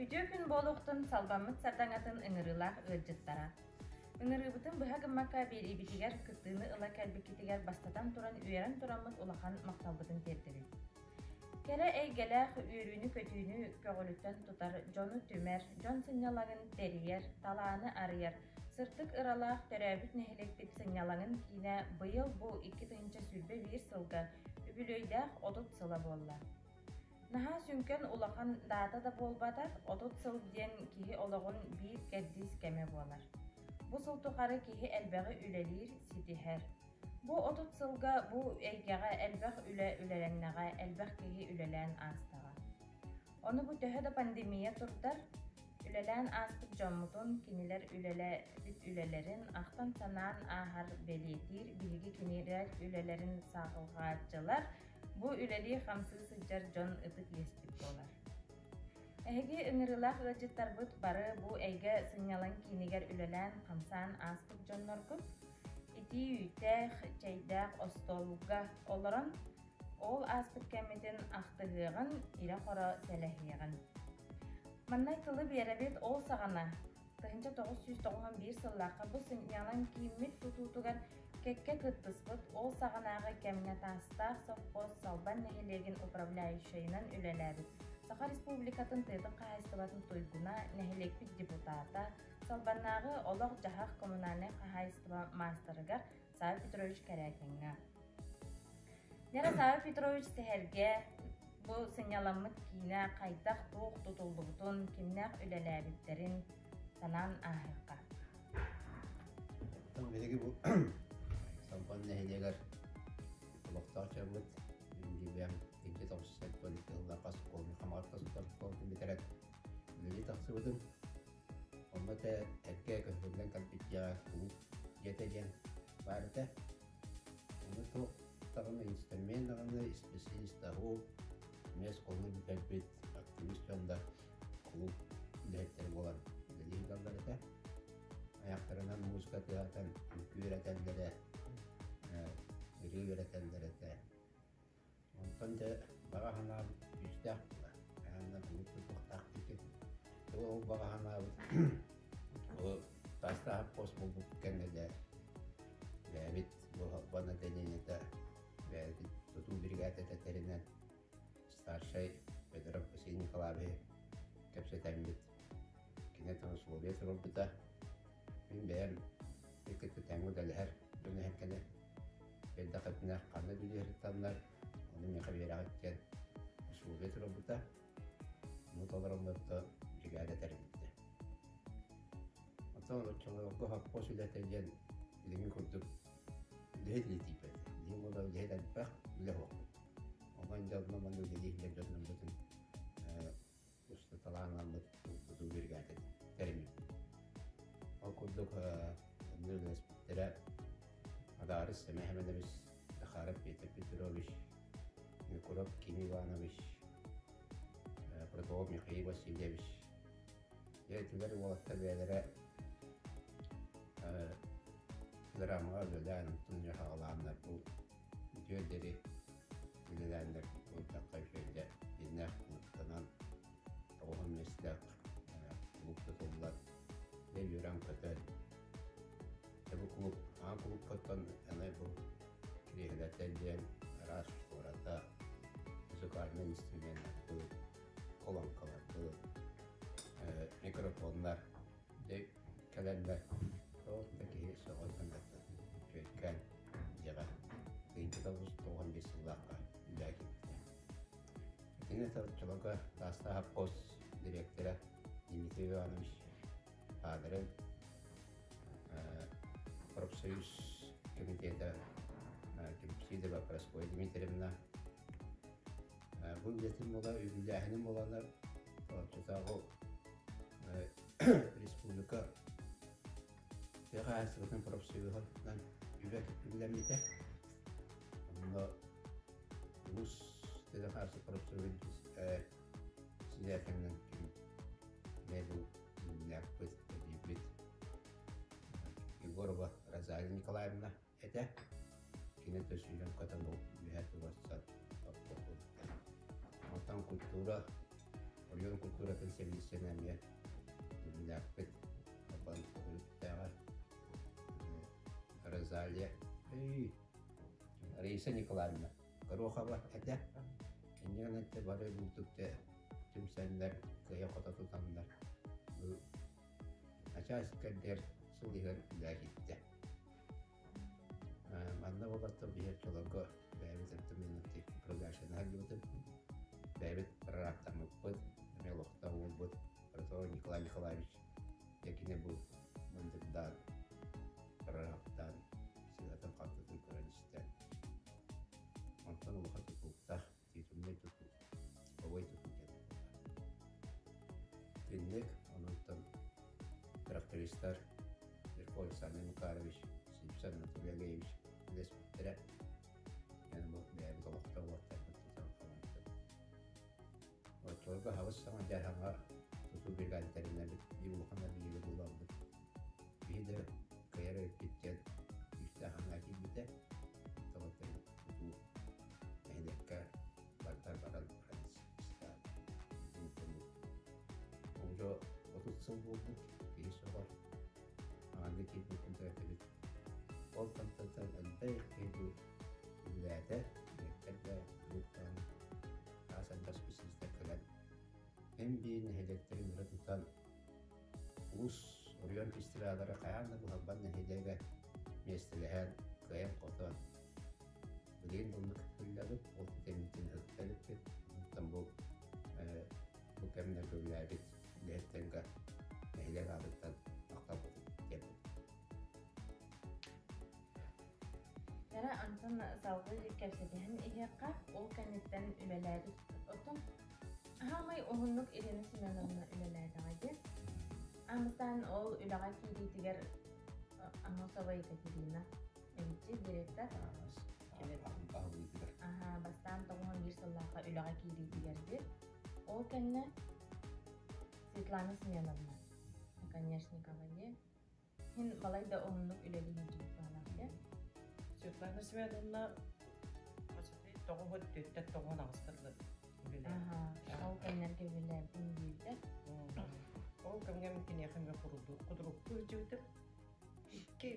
Үтүө күн буолуохтун салбаммыт сардаҥатын ыҥырыылаах ыалдьыттара. Ыҥырыыбытын быһа гыммакка биэриибитигэр кыттыыны ыла кэлбиккитигэр бастатан туран үөрэн тураммыт улахан махталбытын тиэрдэбит. Кэрэ эйгэлээх үөрүүнү-көтүүнү көҕүлүттэн тутар, дьону түмэр, дьон сынньалаҥын тэрийэр, талааны арыйар, сырдык ыралаах төрөөбүт нэһилиэкпит сынньалаҥын киинэ быйыл бу 2021 сылга үбүлүөйдээх 30 сыла буолла. Наһаа сүҥкэн улахан даата да буолбатар, 30 сыл диэн киһи олоҕун биир кэрдиис кэмэ буолар. Бу сыл тухары киһи элбэҕи үлэлиир, ситиһэр. Бу 30 сылга бу эйгэҕэ элбэх үлэ үлэлэннэҕэ, элбэх киһи үлэлээн аастаҕа. Ону бу төһө да пандемия турдар, үлэлээн ааспыт дьоммутун, кинилэр үлэлээбит үлэлэрин ахтан-санаан ааһар, бэлиэтиир биһиги кинилэр үлэлэрин саҕалааччылар, бу үлэлии-хамсыы сылдьар дьон ытык иэспит буолар. Эһиги ыҥырыылаах ыалдьыттарбыт бары бу эйгэ сынньалаҥ киинигэр үлэлээн-хамсаан ааспыт дьонноргут итии үүттээх, чэйдээх остуолга олорон ол ааспыт кэммитин ахтыһыаҕын, ирэ-хоро сэлэһиэҕин. Маннай тылы биэрэбит ол саҕана 1991 сыллаахха бу сынньалаҥ кииммит тутуутугар кэккэ кыттыспыт ол саҕанааҕы кэмҥэ Таастаах совхоз Салбан нэһилиэгин управляющайынан үлэлээбит Саха Республикатын тыатын хаһаайыстыбатын туйгуна, нэһилиэкпит депутата, Салбаннааҕы олох-дьаһах коммунальнай хаһаайыстыба маастарыгар Савва Петрович Кэрээкиҥҥа. Нера Савва Петрович сэһэргэ бу сынньаламмыт киинэ хайдах-туох тутуллубутун, кимнээх үлэлээбиттэрин санаан ааһыахха. Оттон биһиги бу Сампан нэһилиэгэр олохтоох дьоммут Дьибэм икки тоҕус сэттэ сыллаахха оскуоланы Хамаҕатта оскуолатын бүтэрэн үлэлии тахсыбытым. Онно этэ эргэ көһөрүллэн кэлбит дьиэҕэ кулууп дьиэтэ диэн баар этэ. Ону туох даҕаны инструмент даҕаны, исписэлиис да эмиэ оскуоланы бүтэрбит активист дьон да кулууп үлэһиттэрэ буолан үлэлии сылдьаллар этэ. Айахтарынан музыка тыаһатан үҥкүү үөрэтэллэрэ, ырыа үөрэтэллэр этэ. Онтон дьэ баҕа санаабыт күүстээх буолар. Хайаан да кулууп тутуохтаах диэки. Ол баҕа санаабыт ол таастаах пост буолбут кэннэ дьэ бэйэбит бу Холбон отделениета бэйэбит тутуу биригээдэтэ тэринэн старшай Федоров Василий Николаевич кэпсэтэммит кини условия туруорбута. Мин бэйэм икки тэҥҥэ үлэлэһэр дьон эһэккэни Элбэхитинэ ханна үлэлиэхтэннэр, ону миэхэ биэрэҕит диэн условия туруорбута. Ону толороммутта бригада тэриллибитэ. Оттон оччолорго совхоз үлэтэ диэн билиҥҥи курдук үлэһит илии тиийбэт. Билигин буолла үлэһит элбэх, үлэ суох. Онон дьэ онно манна үлэлии сылдьар дьоннорбутун устаталаан тутуу биригээдэтин тэриммиппит. Ол курдук онно үлэлэспиттэрэ Адаарыс Сэмэ Сэмэнэбис, Захаров Петр Петрович, Микуров Ким Иванович, Протопов Михаил Васильевич. Дьэ итилэр уолаттар бэйэлэрэ драмаҕа үлэлээн, онтон дьэ саҕалааннар бу үтүө диэри үлэлээннэр буолдахха үчүгэйдэ дьиҥнээх кулууптанан тоҕуһун миэстэлээх кулууп тутуллан дьэ үөрэн-көтөн дьэ бу кулууп аан кулуупкаттан аны бу кириэһилэртэн диэн араас штората музыкальнай инструменнарбыт колонкаларбыт микрофоннар Дьэ кэлэннэр туох да киһи сөҕөн үчүгэйкээн дьиэҕэ 1995 сыллаахха үлэҕэ киирбитэ. Итини оччолорго Таастаах совхоз дириэктэрэ Дмитрий Иванович Падырын профсоюз комитета Кирпсидова Прасковья Дмитриевна бу үлэтин буола үбүлээһинин буоланнар оччотооҕу республика тыа хаһаайыстыбатын профсоюһунан үбэ үбүлэммитэ. Онно улуус тыа хаһаайыстыбатын профсоюһун председателинэн бу үлэлээппит, эдьиийбит Егорова Розалия Николаевна этэ. Кини төсүүрэн көтөн үөһэ туруорсан Оттон культура Оройуон култууратын сэбиэдиссэйинэн эмиэ үлэлээхпит. Албан төрүттээҕэ Розалия, Раиса Николаевна Горохова этэ. Инньэ гынан бары бултукта түмсэннэр, кыайа-хото тутаннар бу начаас кэрдэр сыл иһэр үлэ киттэ. Манна буолаттар биһи оччолорго бэйэбит өттүмүннүк управляющайны сылдьыбытым. Бэйэбит прорабтаммыппыт, эмиэ олохтоох уолбут Протопов Николай Николаевич дьэ кини бу мындырдаан, прорабтаан сыыһатын-халтытын көрөн-истэн, онтон улахан тутулуктаах титульнай тутуу, типовой тутуу диэн буолла. Итинник, онон трактористар Верхов Александр Макарович, Симпсон Анатолий Алеевич үлэспиттэрэ. Яны бу бэйэбит олохтоох уоттарбыт тутан хаалбыт. Оччолорго хаҕыс саҥа дьаһаҥа тутуу бригадаларынан биир улахан объегы буларбыт. Биһи да кыайар эбиппит диэн күүстээх санаа киирбитэ. Тоҕо тутуу нэһилиэккэ бардар баран баран Уже 30 сыл буолбут, киһи сөҕөр. Аҕанды киирбиппин төрөппүт. Ол тантантан элбэх киһи үлэлээтэ, үлэттэр да кулууптаан аас элбэх специалистар кэлэн эн биир нэһилиэктэрин өрө тутан улуус оройуон фестиваллара хайаан да Быһалбан нэһилиэгэ миэстэлэһэн, кыайан-хотон билигин оннук ыллабыт, ол кэнниттэн ыһыкта иликпит. Онтон бу бу кэмнэргэ үлэлээбит үлэһиттэргэ нэһилиэк аатыттан махталбытын тиэрдэбит. Эрэ онтон салгыы кэпсэтиһэн иһиэххэ, ол кэнниттэн үлэлээбит. Оттон хаамай уһуннук Ирина Семеновна үлэлээтэҕэ дии. Аан ол үлэҕэ киириитигэр Амосова Екатерина эбитчи директор. Аха, бастаан 91 сыллаахха үлэҕэ киириитигэр дии. Ол кэннэ Светлана Семеновна Оконешникова дии. Мин балай да уһуннук үлэлии сылдьыбыт баҕалаах дии. Светлана Семеновна тоҕуһун түөттэн тоҕуһун аҕыстарлар үлэлээбит. Ол кэмнэргэ үлэлээбитин дииллэр. Ол кэмҥэ мин киниэхэ эмиэ кудуруктуу сылдьыбытым. Икки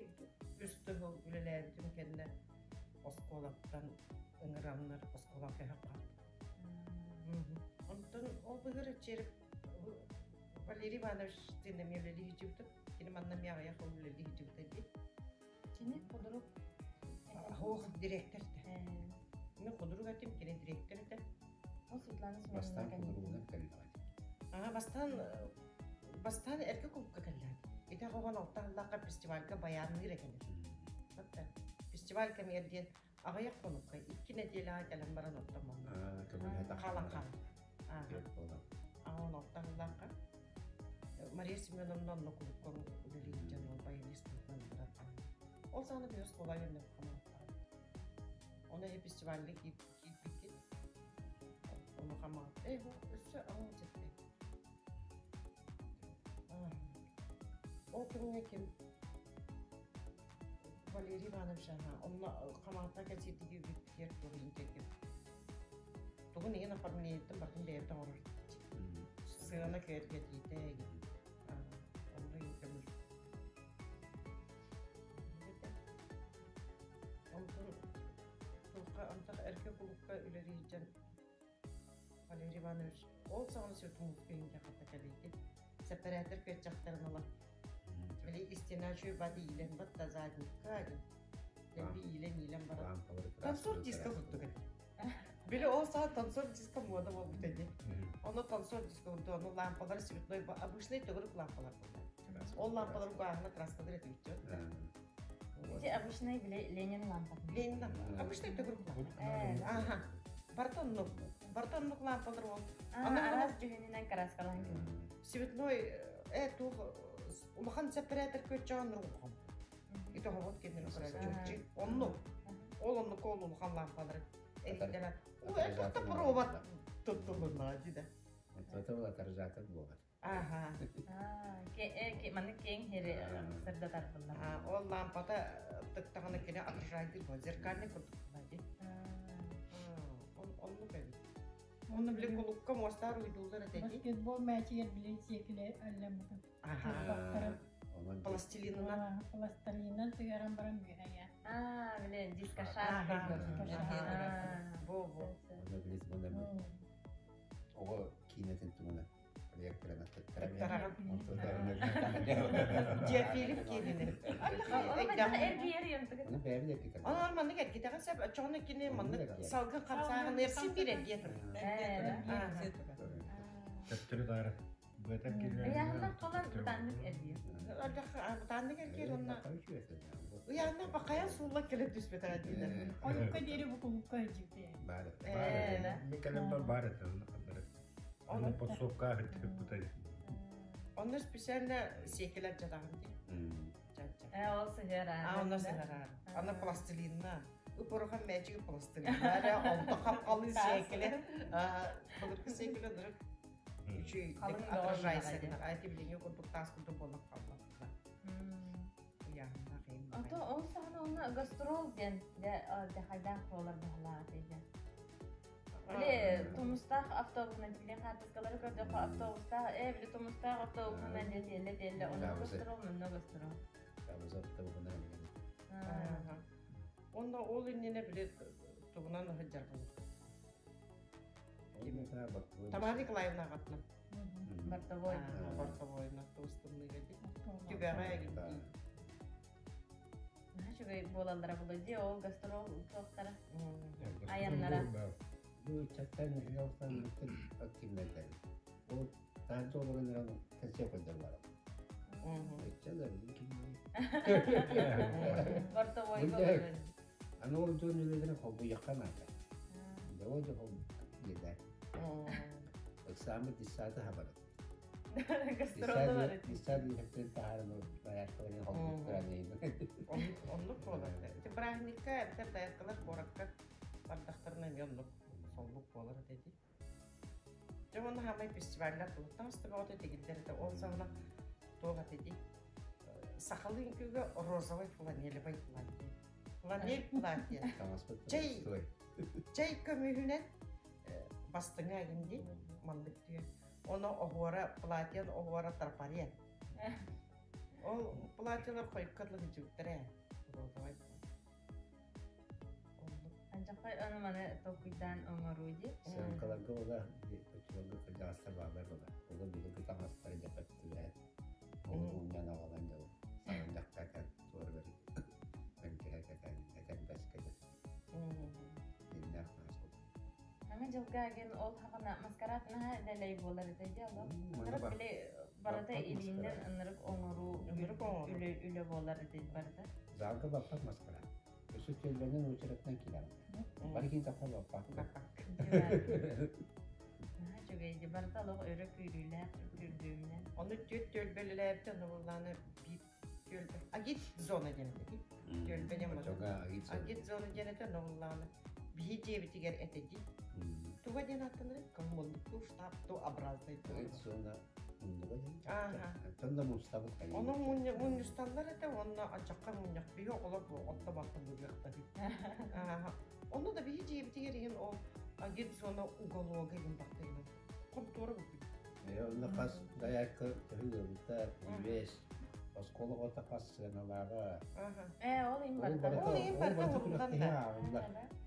үс тыһыл үлэлээбитим кэннэ оскуолаттан ыҥыраннар оскуолаҕа көһөн хаалбытым. Онтон ол быһыр череп Валерий Иванович тыын эмиэ үлэлии сылдьыбытым. Кини манна эмиэ аҕыйах сыл үлэлии сылдьыбыта дии. Кини худрук Оһох дириэктэр этэ. Мин худрук этим, кини дириэктэр этэ. Ол Светлана Семеновна Бастаан худругунан кэллэҕэ. Аа, бастаан бастаан эргэ кулукка кэллэҕэ. Ити оҕон алта сыллаахха фестивальга баянныыр этилэр. Фестиваль кэмигэр диэн аҕыйах хонукка икки нэдиэлэҕэ кэлэн баран оттон манна хаалан хаалан. Аҕа алта сыллаахха Мария Семеновна онно кулукка үлэлиир дьон ол баянист быһыытынан баран Ол саҕана биһи оскуола үөрэнэн хамаҕаттаҕа. Ону эһи фестивальга киирбиккит. Ону хамаҕат. Э, өссө аҕа сетте. Ол кэмҥэ ким Валерий Иванович аха, онно хамаҕатта кэнсиэртиги үгүттэр тугун кэргэн. Тугун иһин оформлениеттан бартын бэйэбит оҥорор. Сыана кэргэтиитэ онно көмүл. Онтон туохха антах эргэ кулукка үлэлии сылдьан Валерий Иванович ол саҕана Светлановка иһингэ хата кэлийдит. Сэппэрээтэр күөччэхтэрин ыла. Били истина үчүгэй бат иилэн батта задникка диэн. Дэлби иилэн-иилэн баран. Танцор диско курдук этэ. Били ол саҕа танцор диско муода буолбут этэ. Ону танцор диско курдук, ону лампалар цветной, обычный төгүрүк лампалар буолла. Ол лампалар угааһына краскалар этибит Ити обычный били Ленин лампатын. Ленин лампа. Обычный төгүрүк лампа. Ага. Барыта оннук. Барыта оннук лампалар ол. Араас дьүһүнүнэн краскалаан Цветной туох улахан сэппэрээтэр көччөҕөн улахан. Ити оһоҕот кэннин көрөөччү. Оннук. Ол оннук ол улахан лампалары. Эрийдэрэ. Элбэх провод туттулунна дии да. Это отражатель буолар. Аха. Маны киэҥ сири сырдатар буолла. Ол лампата тыктаҕына кини отражатель буолар. Зеркальный курдук буолар дии. Оннук эбит. Онно били кулукка муостаар уйдууллар этэ дии. Баскетбол мээчигэр били сиэкилэ алламмытым. Аха. Пластилинынан. Пластилинынан сыһыаран баран үөһэйэ. Аа, били дискошар. Бу бу. Оҕо киинэтин туһунан проекторынан Диафильм киинини. Онон маннык эргитэҕин сөп, оччоҕуна кини маннык салгын хамсааһын эрсин биир эргиэ турар. Төттөрү таары. Ыйааһыннар холон бытааннык эргиир. Бытааннык эргиир онно. Ыйааһыннар бакайан сууллан кэлэн түспэтэ диилэр. Хойукка диэри бу кулукка илдьибитэ. Баар. Мен кэлэн бар баар этэ. Онно подсобка бүтай. Онно специально сиэкилэр дьадаҕын дии. Э, ол сыһыара. А, онно сыһыара. Аны пластилинна. Ыпырхан мээчиги пластилинна. Онто хапқалы сиэкиле. Былыргы сиэкиле дырык үчүй отражайся. Айти билиҥи курдук таас курдук буолан хаалла. Ото ол саҕана онно гастрол диэн дэ хайдаах буолар баһылаах этэ. Били тумустаах автобуһунан билин хаартыскалары көрдөххө автобустаах ээ били тумустаах автобуһунан диэ тиэллэ тиэллэ онно гастрол манна гастрол. автобуһунан. Онно ол иннинэ били тугунан сылдьар Тамара Николаевна аҕатынан. Бортовой. Бортовойна туустумныга ди. Түбэҕэ эгинтии. Үчүгэй буолаллара буолуо дии ол гастрол туохтара айаннара. Бу ыччаттан ыалтан бүтүн активнайдар. Ол таһырдьа олорон эрэн кэнсиэ көрдөрүлэр. Ыччалар Бортовойга Аны ол дьон үлэлэрин холбуйахха наада. Дьэ ол дьэ хол диэтэ. Ыксааммыт десята хабарат. Десят иһэттэн таһааран даяркаларын холбуттаран Оннук буолар. Ити праздникка эбэтэр даяркалар куоракка бардахтарына эмиэ оннук солбук буолар этэ дии. Дьэ уонна хаамай фестиваллар булуттан ыстыбаҕыта тигиллэр этэ. Ол саҕана туох этэ дии. Сахалыы үҥкүүгэ розовый фланелевый платье. Фланель платье. Чэй, чэй көмүһүнэн бастыҥа игин дии маннык түө. Оно оһуора платьен оһуора трафарет. Ол платьелар хойукка дылы сылдьыбыттар ээ. Розовай. Анчахай ону маны толкуйдаан оҥоруу дии. Сыаҥкаларга ола оччолорго кырдьаҕастар бааллар була. Ола былыргы таҥастары дьэпэт түбэһэн, ол мунньан аҕалан дьыл саҥардахта кэн туора бери бэҥкэһэ кэтэн этэрбэс кэтэн диннээх маас буолар. Аны дьылга агин ол хаҕана маскарад наһаа дэлэй буолар этэ дии олох. Ынырык били барыта илиинэн ынырык оҥоруу үлэ үлэ буолар этэ барыта. Залга баппат маскарад. Өссө түөлбэнэн уочаратынан киирэн. Бары киин тахха баппат. Наһаа үчүгэй дии барыта олох өрө күүрүүлээх күргүөмнэн. Ону түөрт түөлбэлэлээбитэ ону буллааны биир түөлбэ агит зона диэн этэ түөлбэ диэн агит зона диэн этэ ону буллааны биһи дьиэбитигэр этэ дии туга диэн ааттанар коммундуктуу штабтуу образный агит зона муннуга диэн оттон да мустабыт ону мунньусталлар этэ уонна ачахха мунньах биһи оҕолор отто барта быгыахтаһы онно да биһи дьиэбитигэр иһин ол агит зона уголога иһин бахтайынан хонтуора курдук онно хас дайаакка төһө ыалбыта үбэс оскуола оҕото хас сыаналааҕа Ээ, ол иһин барыта. Ол иһин барыта уруллан да.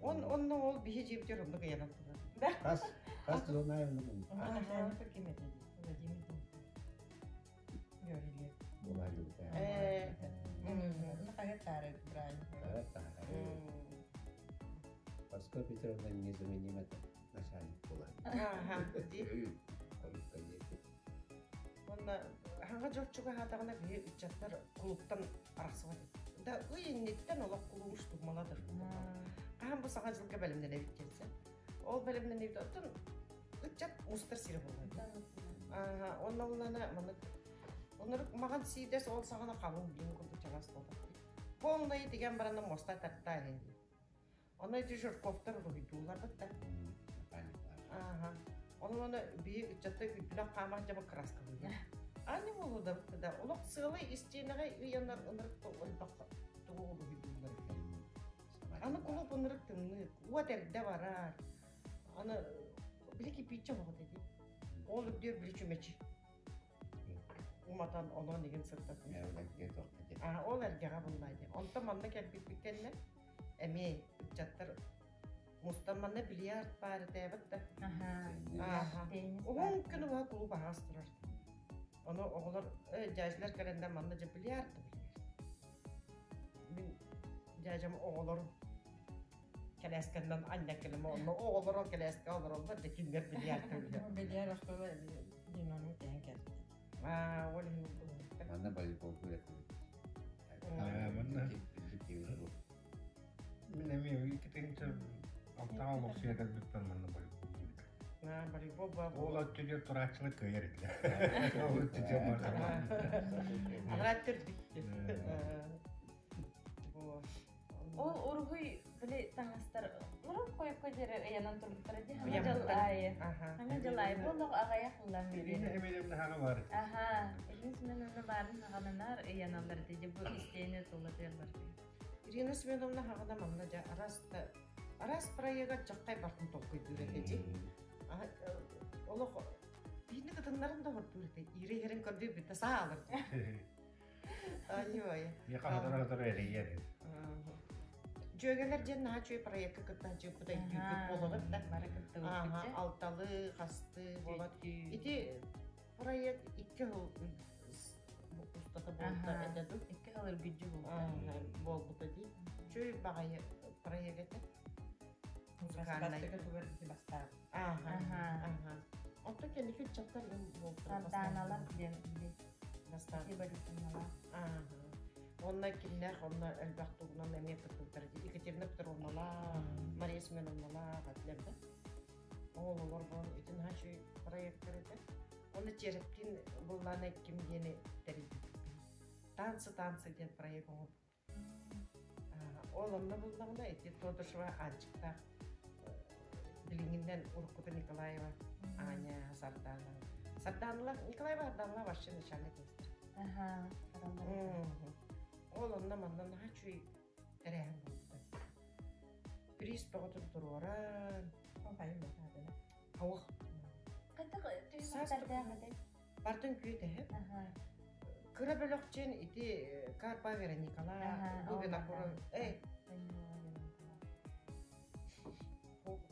Он онно ол биһи дьиэбитигэр оннук ыйанан турар. Хас хас зона оннук. Начальник ким этэ Владимир Георгиев. Ээ. Хаһыат таары правильно. Паско Петровна незаменим это начальник была. Ага. Уонна хаҥа дьыл чугаһаатаҕына биһи ыччаттар клубтан арахсыбат да ый инниттэн олох кулууп штурмала да хаһан бу саҥа дьылга бэлэмнэнэбит диэн ол бэлэмнэнэбит оттон ыччат мустар сирэ буолар ааха онно буллана маннык оннук маҕан сиидэс ол саҕана халыҥ билин курдук чараас буолбат полный тигэн баран муоста тартаа иһин Онно ити Жирковтар уруһуйдууллар да. Ааха. Ону оны биһи ыччатта үрдүнэн хаамар дьаба краскалыыр. Ани буолу да да олох сыалай истиэнэҕэ ыйанар ынырык элбэх тугу уруһуйдууллар. Аны кулууп ынырык тымныы, уот эрдэ барар. Аны Били кипииччэ оһоҕо дии. Ол үрдүөр били чүмэчи. Уматан онон игин сырдатан. Аа, ол эргэҕэ буллаа дии. Онтон манна кэлбиппит кэннэ эмиэ ыччаттар мустан манна бильярд баар этээбит да. Ааха. Уһун күн уһа кулууп аһаҕас турар. Ону оҕолор дьээдьилэр кэлэннэр манна дьэ бильярд да бильярд. Мин дьээдьэм оҕолору кэлээскэннэн анньа кэлим онно оҕолоро кэлээскэ олороллор да кинилэр бильярд Бильярд остуола динону тэһэн кэлбит. Аа, ол иһин Манна волейбол күрэхтэһии. Манна Мин эмиэ иккитинчи алтаҕа олохсуйа кэлбиппэр манна волейбол диэбит. Аа, волейбол баа Ол өттүгэр турааччылар кыайар этилэр. Ол өттүгэр барар. Анараа төрдүттү. Ол уруһуй били таҥастар урут хойукка диэри ыйанан турбуттара дии хаҥа дьыл аайы. Хаҥа дьыл аайы бу олох аҕыйах ыллан Ирина Емельевна хаҥа баар. Аха, Ирина Семеновна баарын хаҕананаар ыйаналлар дии бу истиэни тулатыар бар. Ирина Семеновна хаҕана манна дьэ араас да араас проега чаххай бартын толкуйдуур этэ дии. Олох биирни кытыннарын да хордуур этэ. Ире иһэрин көрдүү бүтэ саалар. Ой-ой. Миэхэ эрийэр. Дьүөгэлэр диэн наһаа үчүгэй проекка кытта дьыппыт өйдүүрбүт буолабыт да. Бары кыттыбыппыт. Алталы, хасты буолар. Ити проект икки сыл устата буолта этэ ду. Икки сыл үргүдьү буолта. Буолбута дии. Үчүгэй баҕайы проект этэ. Музыкальный. Ага. Ага. Онтон кэнники ыччаттар Сарданалар диэн Бастаан. Онно кимнээх онно элбэх тугунан эмиэ кыттыбыттар Екатерина Петровналаах, Мария Семеновналаах этилэр да. Ол олор буолан ити наһаа үчүгэй проекттар этэ. Онно Черепкин буллаана ким диэни тэрийбиппит. Танцы танцы диэн проект оҥорбут. Ол онно буллаҕына ити Тодошева Аанчыктаах билиҥҥинэн уруккута Николаева Аня Сардаана. Сардаанала Николаева Сардаанала вообще начальник класстар. Ол онно манна наһаа үчүгэй тэрээһин буолбута. Приз бөҕөтүн туруоран. Ауах. Хайдах түһүмэхтэрдээх этэй? Бартын күөтэһэ. Кыра бөлөхчүн ити Карпа Вероникала, бу Винокуров, эй,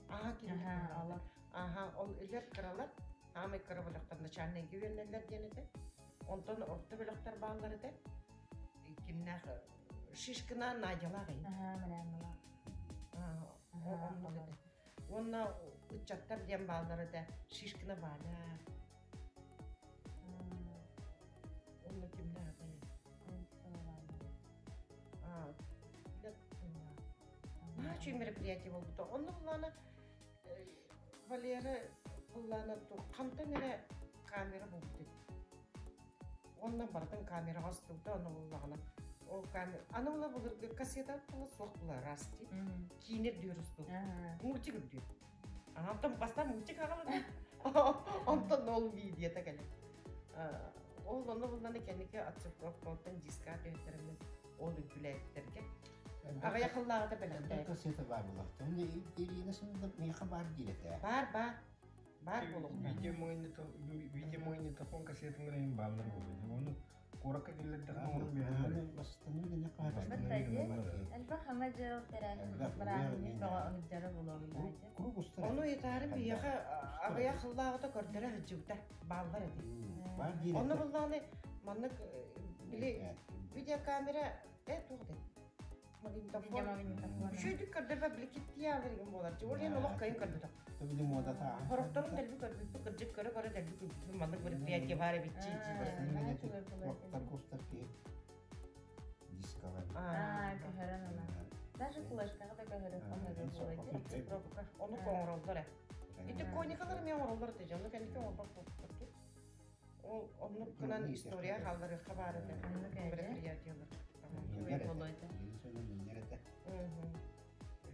аха Аха, ол илер кыралар, аамай кыра бөлөхтөр начальнайга үөрэнэллэр диэн этэ. Онтон орто бөлөхтөр бааллар этэ. Кимнээх Шишкина Надялаах ин. Уонна ыччаттар диэн бааллар этэ. Шишкина Валя, Онно кимнээх Наһаа үчүгэй мероприятие буолбута. Онно буллаана Валера буллаана хантан эрэ камера булбут эбит. Онно барытын камераҕа устубута, ону буллаҕына. Ол камера аны була былыргы кассета була суох була раз дии. Киинэ үрдүөр устубут. Мультик үрдүөр. Онтон бастаан мультик аҕалан онтон ол видеота кэлэр. Ол онно булланы кэнники оцифровкаттан диска түһэттэриммин ол үбүлээттэргэ. Аҕыйах сыллааҕыта бэлэхтээбит. Кассета баар буолуохта. Ирина Семеновна миэхэ баар диир этэ. Баар, баар. Баар буолуохтаах. Видеомагнитофон кассетын гынан бааллар буолуо. Ону Куоракка киллэрдэххэ ону биэрэллэр. Элбэх хаҥа дьыл тэрээһин бырааһынньык бөҕө ыһыддьара буолуо Ону ыйытаары биһиэхэ аҕыйах сыллааҕыта көрдөрө сылдьыбыта бааллар этэ. Онно буллаҕына маннык били видеокамера э туох этэй магнитофон үчүгэйдик көрдөрбө били киттиялар игин буолар ол иһин олох кыайын көрбөтөх Хорохторун дэлби көрбүппүт кырдьык көрө-көрө дэлби көрбүппүт маннык мероприятие баар эбит Аа, көһөрөн ылан. Даже флешкаҕа да көһөрөн көһөрөр буолар. Ону оҥороллор ээ. Ити коникалар эмиэ оҥороллор этэ дьону кэнники оҥорбот буолбуттар Ол оннук гынан история хаалларыахха баар этэ. Мероприятиелар.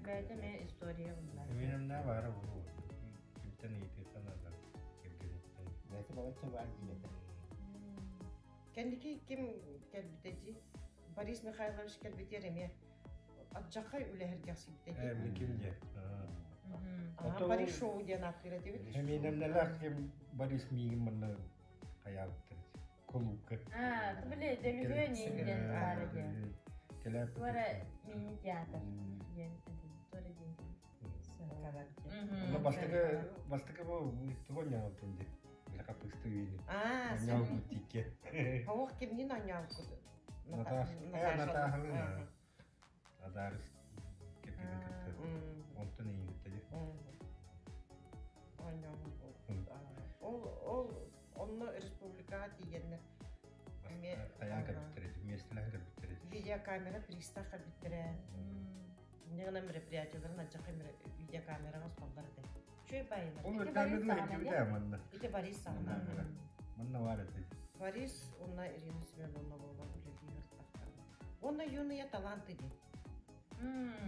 Бэйэтэ эмиэ история буллар. Эминэмнэ баара буолуо. Кимтэн ыйытыахха наада кэргэниттэн. Бэйэтэ балачча баар диир этэ. Кэнники ким кэлбитэ дии? Борис Михайлович кэлбитигэр эмиэ алдьархай үлэһэргэхсийбитэ дии. Ээ, ким диэ? Борис шоу диэн ааттыыр этибит. Эмиэнэмнэлээх ким Борис миигин манна хайаабыттар кулуупка. А, били дөлүһүөн диэн баар этэ. Кэлээп. Туора мини-театр диэн туора диэн. Онно бастакы бастакы бу тугу оонньообутун дии. Били хаппыысты үйүнү. Аа, Оонньообут тикке. Хавох кимнин оонньообуккут? Наташа. Адарыс кэргэнин кытта. Онтон эйигин кытта дии. Ол ол онно республикаҕа тиийэннэр Хайаан кэлбиттэр этэ, миэстэлээн кэлбиттэр этэ. Видеокамера пристав кэлбиттэрэ. Инньэ гынан мероприятиеларын аччакка видеокамераҕа усталлар этэ. Үчүгэй баайылар. Ол өртөөннө дуу илдьибитэ манна. Ити Борис саҕана. Манна баар этэ. Борис уонна Ирина Семеновна буолан үлэлии сырыттахтара. Уонна юные таланты диэн.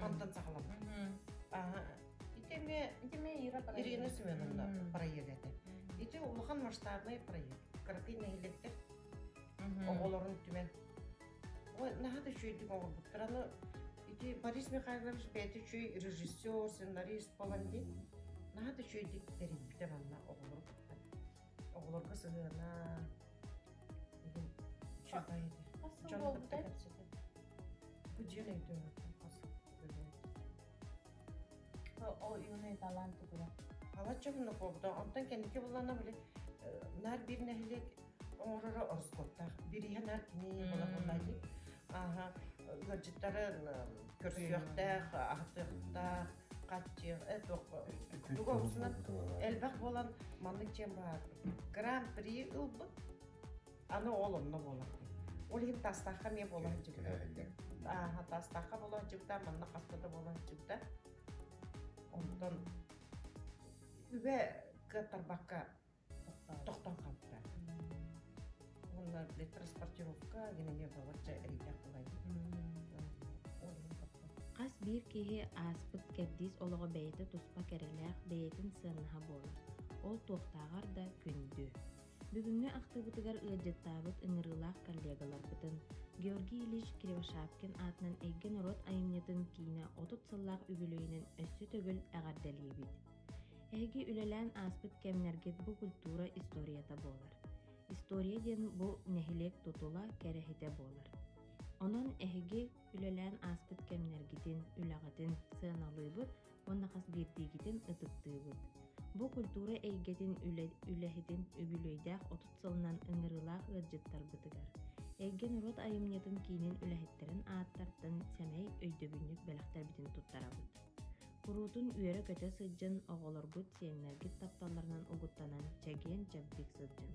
Мантан саҕаламмыт. Ага. Ити эмиэ Ити эмиэ Ира Ирина Семеновна проект этэ. Ити улахан масштабный проект. Кыракый нэһилиэктэр оҕолорун түмэн. Ой, наһаа да үчүгэйдик оҥорбуттар. Аны ити Борис Михайлович бэйэтэ үчүгэй режиссер, сценарист буолан дии. Наһаа да үчүгэйдик тэрийбитэ манна оҕолору кытта. Оҕолорго сыһыана игин үчүгэй этэ. Хас сыл Дьону кытта буолбутай? кэпсэтэн. Бу дьиэн өйдөөбөппүн хас сыл Ол юные таланты күрэх. Балачча оннук буолбута. Онтон кэнники буллана били наар биир нэһилиэк оҥороро ороскуоттаах. Бирииһэ наар кини буола буолла дии. Ааһа ыалдьыттары көрсүөхтээх, аһатыахтаах, хаччыах, туох тугу оҕусунан элбэх буолан маннык дьиэм баар. Гран-при ылбыт. Аны ол онно буолар. Ол иһин Таастаахха эмиэ буола сылдьыбыта. Ааһа Таастаахха буола сылдьыбыта, манна хаста да буола сылдьыбыта. Онтон үбэ кыаттарбакка тохтон хаалбыта. Уонна транспортировка гинэни балачча эрэйдээх буолай. Ол иһин тохтон. Хас биир киһи ааспыт кэрдиис олоҕо бэйэтэ туспа кэрэлээх, бэйэтин сыаннаһа буолар. Ол туохтааҕар да күндү. Бүгүҥҥү ахтыыбытыгар ыалдьыттаабыт ыҥырыылаах коллегаларбытын Георгий Ильич Кривошапкин аатынан Эйгэ норуот айымньытын киинэ 30 сыллаах үбүлүөйүнэн өссө төгүл эҕэрдэлиибит. Эһиги үлэлээн ааспыт кэмнэргит бу культура историята буолар. История диэн бу нэһилиэк тутула, кэрэһитэ буолар. Онон эһиги үлэлээн ааспыт кэмнэргитин, үлэҕитин сыаналыыбыт уонна хас биирдиигитин ытыктыыбыт. Бу культура эйгэтин үлэһитин үбүлүөйдээх 30 сылынан ыҥырыылаах ыалдьыттарбытыгар Эйгэ норуот айымньытын киинин үлэһиттэрин ааттартан сэмэй өйдөбүнньүк бэлэхтэрбитин туттарабыт. Куруутун үөрэ-көтө сылдьын, оҕолоргут, сиэннэргит тапталларынан угуттанан чэгиэн-чэбдик сылдьын.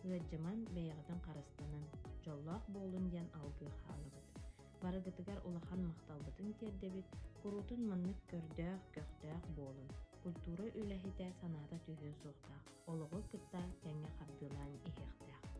Ыалдьыман, бэйэҕитин харыстанын, дьоллоох буолун диэн алгыы хаалабыт. Барыгытыгар улахан махталбытын тиэрдэбит, куруутун маннык көрдөөх, көхтөөх буолун. Культура үлэһитэ санаата түһүө суохтаах, олоҕу кытта тэҥҥэ хардыылаан иһиэхтээх.